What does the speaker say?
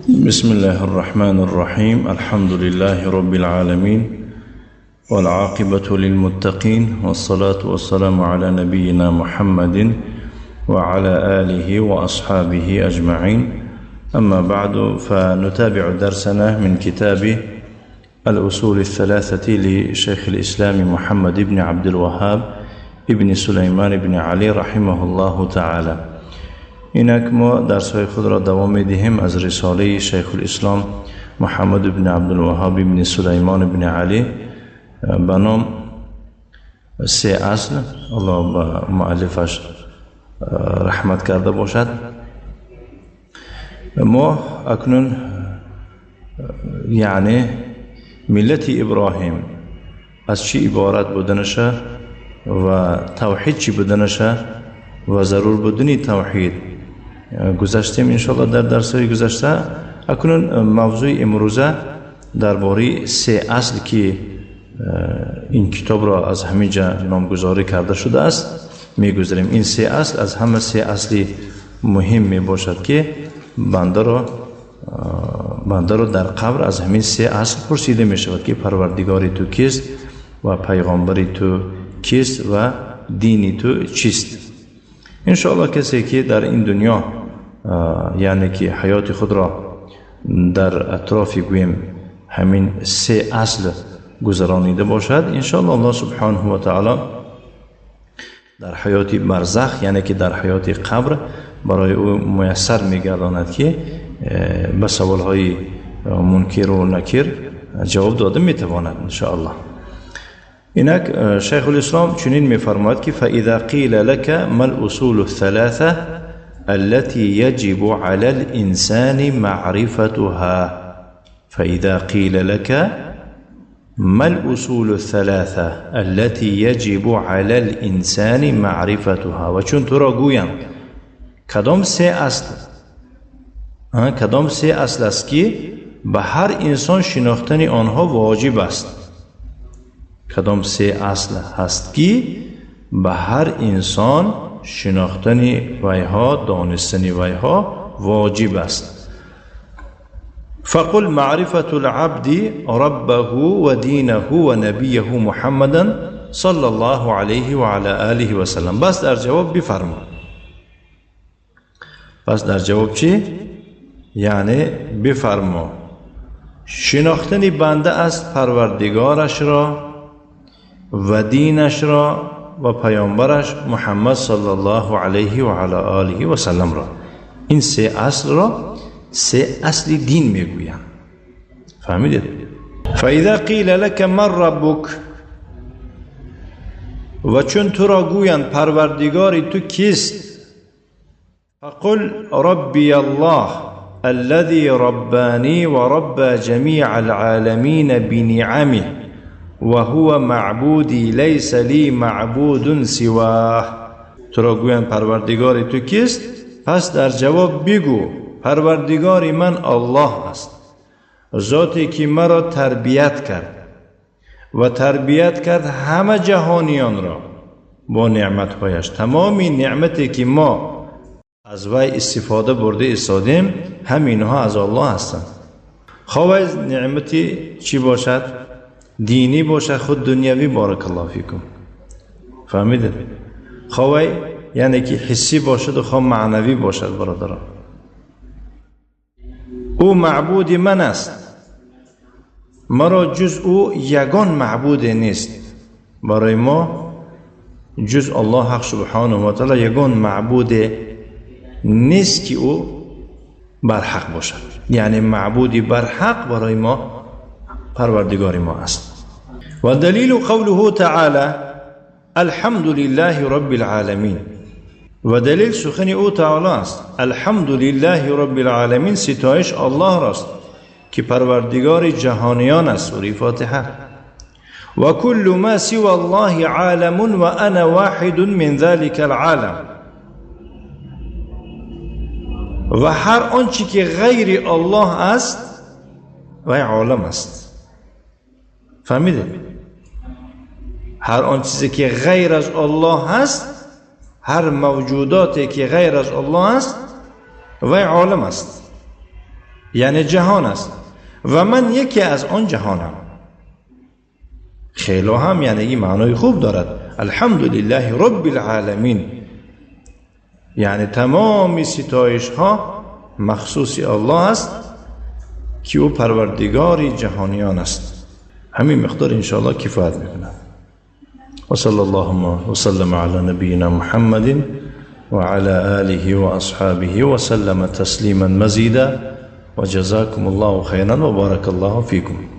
بسم الله الرحمن الرحيم. الحمد لله رب العالمين، والعاقبة للمتقين، والصلاة والسلام على نبينا محمد وعلى آله وأصحابه أجمعين. أما بعد، فنتابع درسنا من كتاب الأصول الثلاثة لشيخ الإسلام محمد بن عبد الوهاب ابن سليمان بن علي رحمه الله تعالى. اینک ما درس‌های خود را دوام می‌دهیم از رساله شیخ الاسلام محمد بن عبدالوهاب بن سلیمان بن علی به نام سه اصل. الله به مؤلفش رحمت کرده باشد. ما اکنون یعنی ملت ابراهیم از چی عبارت بودنشه و توحید چی بودنشه و ضرور بودن توحید گذشتیم انشاءالله در درس‌های گذشته. اکنون موضوع امروزه درباره سه اصل که این کتاب را از همینجا نامگذاری کرده شده است میگذریم. این سه اصل از همه سه اصل مهم می باشد که بنده را در قبر از همین سه اصل پرسیده می شود که پروردگار تو کیست و پیغمبر تو کیست و دین تو چیست. انشاءالله کسی که در این دنیا یعنی که حیات خود را در اطراف گویم همین سه اصل گذرانیده باشد، انشاءالله الله سبحانه و تعالی در حیات برزخ یعنی که در حیات قبر برای او میسر میگرداند که به سوالهای منکر و نکیر جواب داده میتواند انشاءالله. اینک شیخ الاسلام چنین میفرماید که فاذا قیل لك ما الاصول الثلاثه التي يجب على الانسان معرفتها. فاذا قیل لك ما الاصول الثلاثه التي يجب على الانسان معرفتها. و چون تو را گویم کدام سه اصل، کدام سه اصل است که به هر انسان شناختن آنها واجب است. کدام سه اصل هست که به هر انسان شناختن ویها، دانستن ویها واجب است. فقل معرفة العبد ربه ودینه و نبیه محمدا صلی الله علیه و علی آله و سلم. بس در جواب بفرما. پس در جواب چی؟ یعنی بفرما شناختن بنده است پروردگارش را و دینش را و پیامبرش محمد صلی الله علیه و علی آله و سلم را. این سه اصل را سه اصل دین میگویند. فهمیدید؟ فاذا قیل لك من ربک. و چون تو را گویند پروردگار تو کیست، فقل ربی الله الذي ربانی و رب جمیع العالمین بنعمه وهو معبودی لیس لی معبود سواه. تو را گویند پروردگار تو کیست، پس در جواب بگو پروردگار من الله است، ذاتی که مرا تربیت کرد و تربیت کرد همه جهانیان را با نعمتهایش. تمامی نعمتی که ما از وی استفاده برده ایستادیم همینها از الله هستند. خواه نعمتی چی باشد؟ دینی باشد، خود دنیوی. بارک الله فیکم. فهمیدید؟ خواه یعنی که حسی باشد و خواه معنوی باشد. برادران، او معبود من است، مرا جز او یگان معبود نیست. برای ما جز الله حق سبحانه و تعالی یگان معبود نیست که او برحق باشد. یعنی معبودی برحق برای ما پروردگار ما است. و دلیل قوله تعالی الحمد لله رب العالمین. و دلیل سخن او تعالی است الحمد لله رب العالمین، ستایش الله راست که پروردگار جهانیان است. سوره فاتحه. و کل ما سوى الله عالم و انا واحد من ذلك العالم. و هر آنچه که غیر الله است و عالم است. فهمیدید؟ هر آن چیزی که غیر از الله هست، هر موجوداتی که غیر از الله است و عالم است. یعنی جهان است و من یکی از آن جهانم. خیلی هم یعنی این معنای خوب دارد. الحمدلله رب العالمین، یعنی تمام ستایش ها مخصوص الله است که او پروردگار جهانیان است. همین مقدار انشاءالله کفایت میکند. و صلی الله وسلم علی نبینا محمد وعلى آله وأصحابه وسلم تسليما مزيدا وجزاكم الله خيرا وبارك الله فيكم.